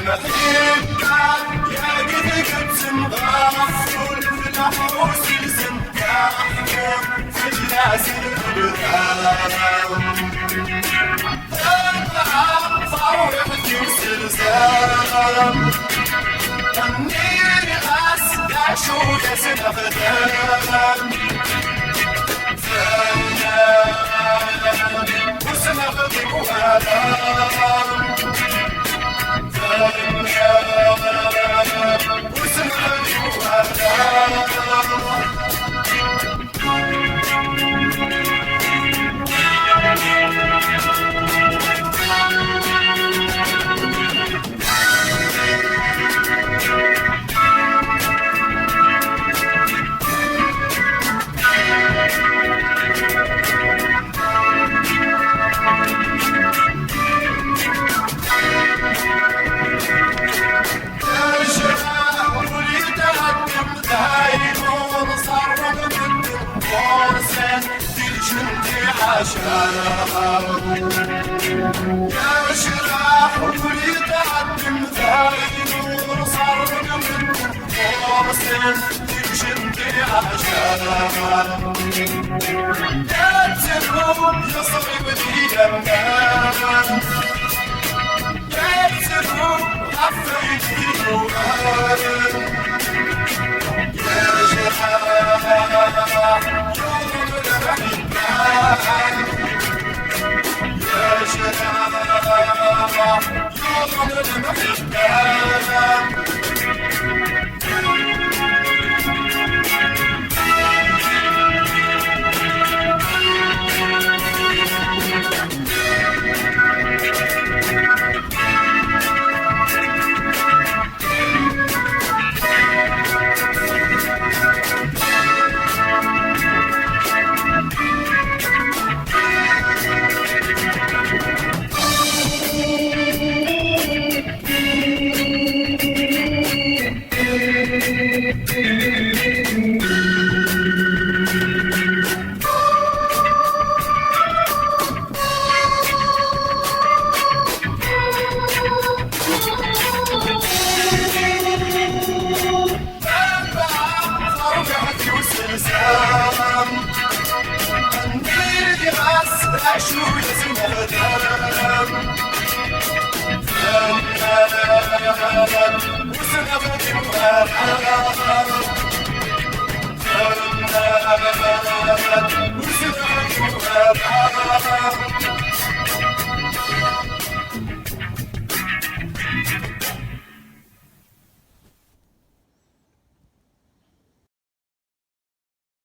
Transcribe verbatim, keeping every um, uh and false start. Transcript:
Ḥibba yagi tgezzem ɣef uleflaḥ uselzem, yeḥkem fell-as lbelɛam. Terwiḥt-iw selzam, nniɣ-as d acu i as-nexdem. Ur s-nexdim ara. Ur s-nexdim ara. Ajraḥ ur yetɛeddem, d ayen ur nẓerr medden, ɣur-sen tilǧen d iɛacar. Ajraḥ ur yetɛeddem, d ayen ur nẓerr medden, ɣur-sen tilǧen d iɛacar. Yettru yeẓri-w di laman. Yettru ɣef wayen i yuɣalen. Yejreḥ, yuḍen lmeḥibban. Yejreḥ, yuḍen lmeḥibban.